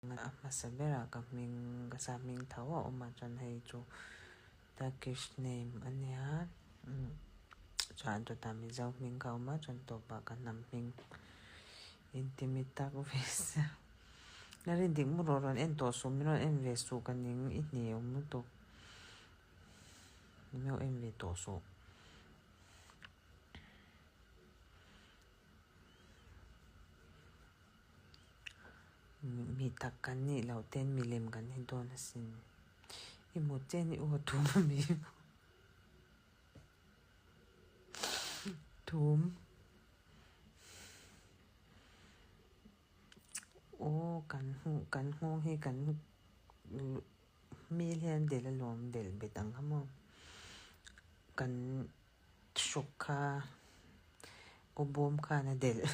A hmasa berah ka hming ka sa hming tho a awm a chuan hei chu Turkish name a nia chuan chutah Mizo hming kha a awm a chuan tawpah ka hnam hming intimi tak ve sia la rin dik maw rawh rawn en tawh suh min rawn en ve suh ka ning i hne awm lutuk min lo en ve tawh suh. Mi tak kan nih loh ten milem kan ni dawn asin. I hmu chen i aw thum a mi thum aw kan hmuh kan nghawng hi kan hmel hian delh alawm delh bet ang kha maw kan hrawk kha aw bawm khan a delh.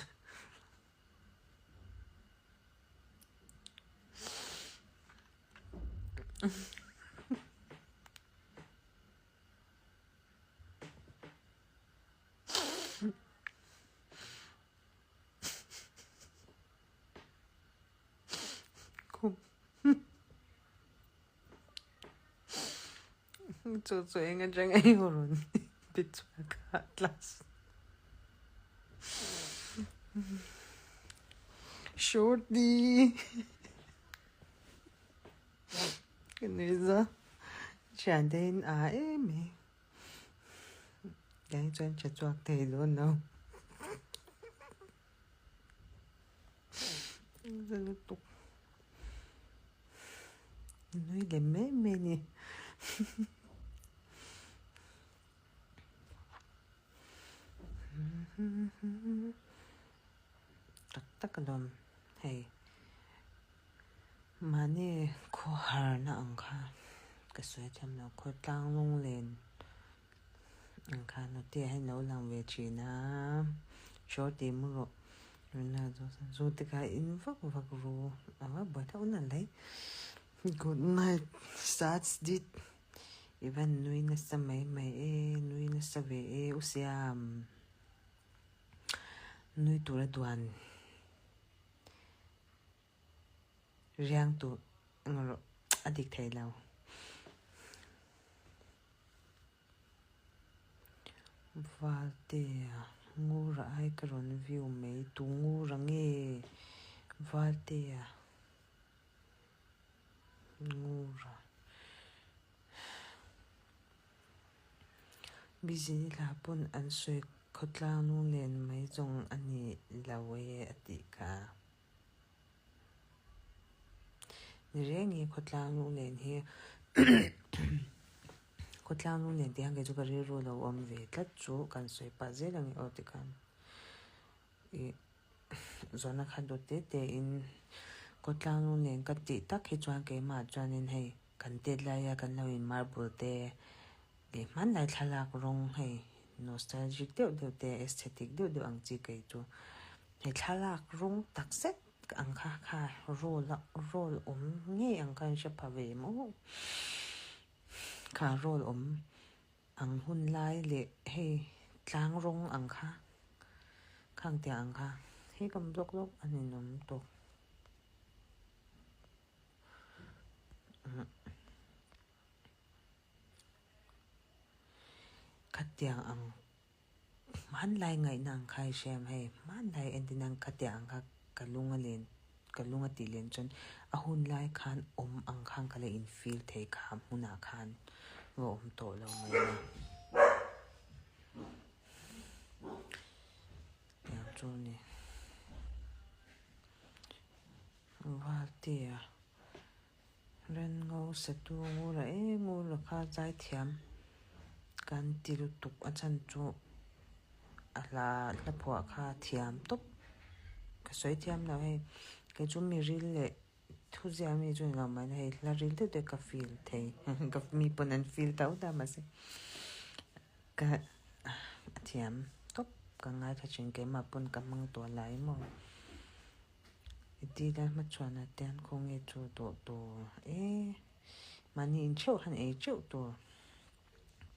Chu chu eng atang ei haw rawn ti chhuak a class shorty ka nui za thiante in a em mai tiang chuan tha chhuak thei dawn lo. Lutuk nui lem mai mai a ni tak tak alawm hei mahni khawharna ang kha ka sawi thiam lo khawtlang lunglen Ang kha nute ah hian lo lang ve thin a, shorty mu rawh Ronaldo chuan zu te kha in vak vak ru a va buai theuh nalh mai good night sats dit i van nui nasa mai mai e nui nasa ve e u siam nui tura duan riang tur rawh a dik thei lo. Valtea Ngura ai ka rawn view mai tu Ngura nge Valtea Ngura Busy ni hla pawn an sawi khawtlang lunglen mai zawng a ni lo e a tih kha. Ni reng hi khawtlang lunglen hi khawtlang lunglen tih hian kei chu ka rilru lo awm ve tlat chu kan sawi pah zel ang i aw tikhan ih zawhna kha dawt te te in khawtlang lunglen ka tih tak hi chuan keimah chuanin hei kan tet laia kan lo in marble te leh hmanlai thlalak rawng hei nostalgic deuh deuh te aesthetic deuh deuh ang chi kei chu. He thlalak rawng tak zet ang kha kha roll a roll awm ngei ang kha an hre pha ve maw? Kha roll awm ang hun lai leh hei tlang rawng ang kha khang tiang ang kha hei ka hmu lawk lawk a ninawm tawk. Khatiang ang. Hmanlai ngaihna ang kha i hriam hei, hmanlai entin ang ka tiah ang kha ka lung a len ka lung a tih len chuan a hun lai khan awm ang khan ka la in feel thei kha hmunah khan va awm tawh lo mai a. Tiang chu a ni. Valtea Ranngo satu ngura e ngura kha zaithiam kan ti lutuk a chhan chu a hla hla phuah kha thiam tawp ka sawi thiam lo hei kei chu mi ril leh thu zia mi chu ni lo mahni hei hla ril deuh deuh ka feel thei ka mi pawn an feel tho ta mahse ka a thiam tawp ka ngaithla thin keimah pawn ka hmang tawh lai maw. I ti lai hmachhuanah te an khaw nge chu dawh tur e mahni in theuh han ei teuh tur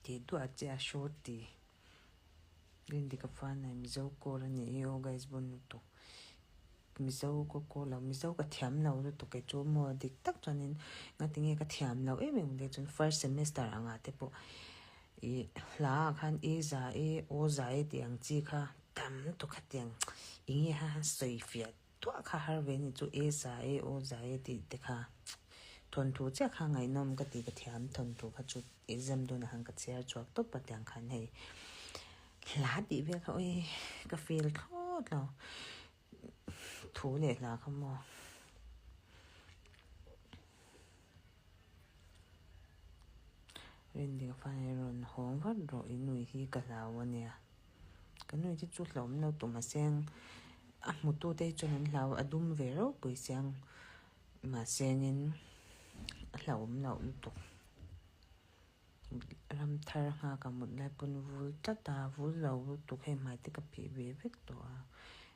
tih duah che a short ti Rindik a fanai Mizo kawr a nih hi aw guys bon lutuk. Mizo ka kawl lo, Mizo ka thiam lo lutuk kei chu maw dik tak chuanin ngatinge ka thiam loh em em le chuan first semester angah te pawh ih hla ah khan i za e aw za e tih ang chi kha tam tawk khatiang eng nge kha han sawi fiah tuah kha har ve ni chu e za e aw za e tih te kha thawnthu chiah kha ngaihnawm ka ti ka thiam thawnthu kha chu exam dawnah khan ka chhiar chhuak tawp a tiang khan hei hla tih vel kha ui ka feel thlawt lo thu leh hla kha maw. Rindika fa hi rawn hawng vat rawh i nui hi ka hlau a nia. Ka nui te chu hlauhawm lo tum a seng a hmutu te hi chuan an hlau a dum ve ropui chiang mahsengin a hlauhawm loh lutuk. Ram thar nghak a mut lai pawn vul tlat a, vul lo lutuk hei hmai te ka phih ve vek tawh a,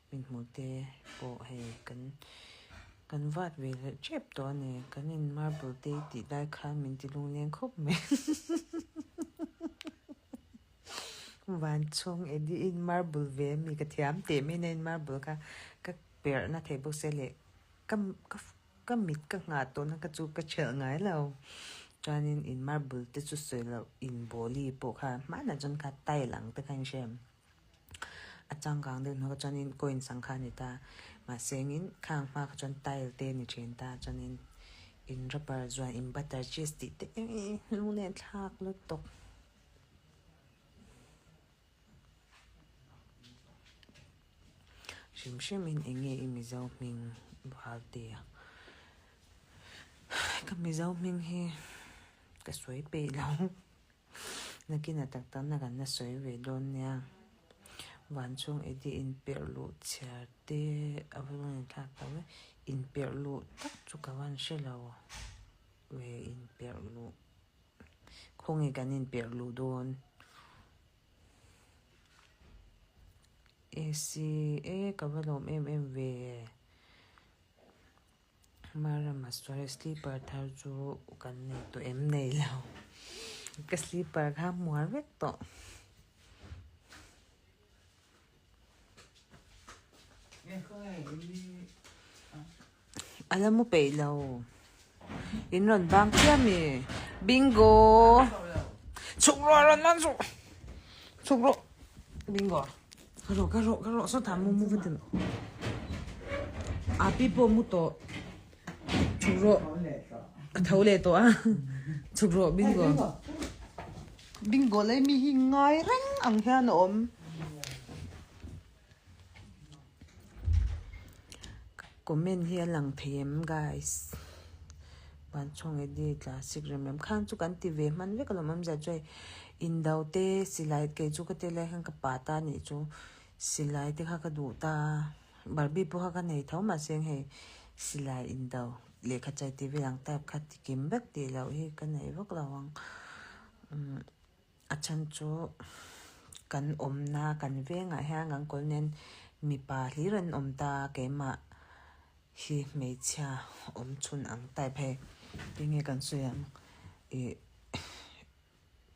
min hmuh te pawh hei kan kan vat ve leh tep tawh a ni, kan in marble te tih lai khan min ti lungleng khawp mai van chhung Eddie in marble ve a mi ka thiam teh mai na in marble kha ka perh na thei bawk sia leh ka ka Ka mit ka nghah tawhna ka chu ka ṭhelh ngai lo. Chuanin in marble te chu sawi loh in bawli pawh kha hmanah chuan kha tile ang te kha in hre em? A changkang deuh hnu kha chuanin coins ang kha a ni ta. Mahse engin khang hma kha chuan tile te a ni ṭhin ta. Chuanin in rubber zuan in butter cheese tih te eng eng hnung nen thlak lutuk. Hrim hrimin eng nge i Mizo hming Valtea? Ka Mizo hming hi ka sawi peih lo. Nakin a tak takna kan la sawi ve dawn nia. Vanchhung Eddie inperh luh chhiar te a va rawn inthlak ta mai. Inperh luh tak chu ka van hre lo ve inperh luh. Khawnge kan inperh luh dawn? AC e ka va lawm em em ve. Marama sual sleeper thar chu kan nei tawh em nei lo. Ka sleeper kha hmuar vek tawh. A la mu peih lo. In rawn bang chiah mi. Bingo! Chhuk rawh rawn man suh. Chhuk rawh. Bingo. Ka rawh ka rawh ka rawh saw tham mu mu va ti. A pi pawh mu tawh. Chhuk rawh. A tho leh tawh a. Chhuk rawh bingo. Bingo lei mi hi ngai reng ang hian a awm. Comment hi a lang thei em guys? Vanchhawng Eddie tla sik rem rem khan chu kan ti ve hman vek alawm awmzia chu hei indo te silai kei chu ka tel lai khan ka pa ta nih chu silai te kha ka duh ta Barbie pawh kha ka nei tho mahse hei silai indo lehkha chai tih vel ang type kha ti kim vek tih loh hi ka nei vak lo ang umm. A chhan chu kan awmna kan vengah hian kan kawl nen mipa hlir an awm ta a keimah hi hmeichhia awm chhun ang type hei tinge kan sawi ang ih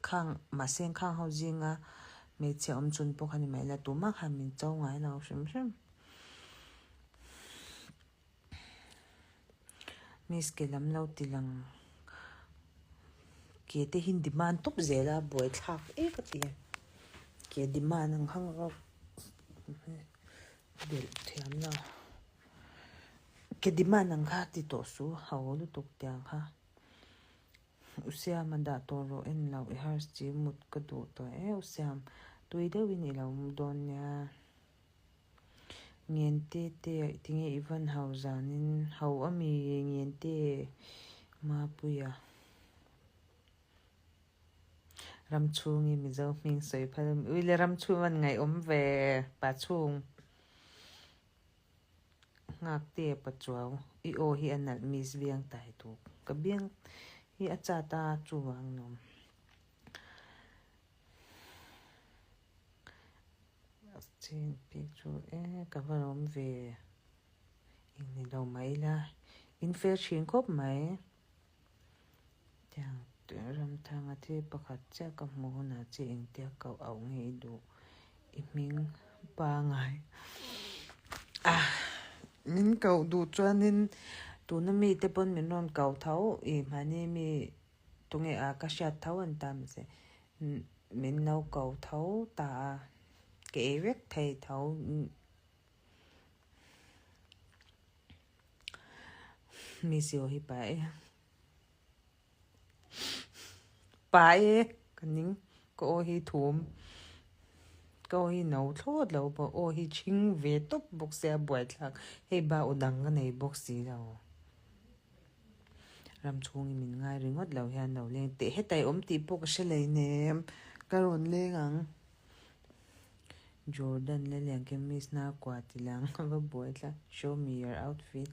khang mahse khang ho zinga hmeichhia awm chhun pawh kha ni mai la tumah khan min cho ngai lo hrim hrim. Miss ke lam lo ti lang ke te hi demand tawp zel a buaithlak em a ti a ke demand ang hang rawk belh thiam lo ke demand ang kha ti tawh suh ho lutuk tiang kha u Siama dah tawh rawh en loh i har chi mut ka duh tawh e u Siam tui deuhin i lo mu dawn nia. Ngente te tinge i van hau zanin hau a mi Ngente Mapuia Ramchhungi Mizo hming sawi phal a mi ui le Ramchhung an ngaihawm ve pa chhung nghak te pa chuau i aw hi a nalh miss biang tai tuk ka biang hi a chat a chuvang nuam. Chin pek chu e ka va lawm ve eng ni lo mai ila in fel thin khawp mai tiang Ramthanga thil pakhat chiah ka hmuh hunah che engtia koh auh nge i duh i hming pangai ah. Min koh duh chuanin tuna mite pawn min rawn ko tho i mahni mi tunge a ka hriat tho an ta mahse min lo ko tho ta a ka ei vek thei tho. Mi si aw hi pa e. Pa e ka ning ka aw hi thum ka aw hi no thlawt lo bawk aw hi chhing ve tawp bawk sia buaithlak hei ba aw dang ka nei bawk si lo. Ram chhungin min ngai ringawt lo hian lo leng teh hetai awm tih pawh ka hre lei nem ka rawn leng ang. Jordan Lalian Chemist na kua ti lang a va buai tlat show me your outfit.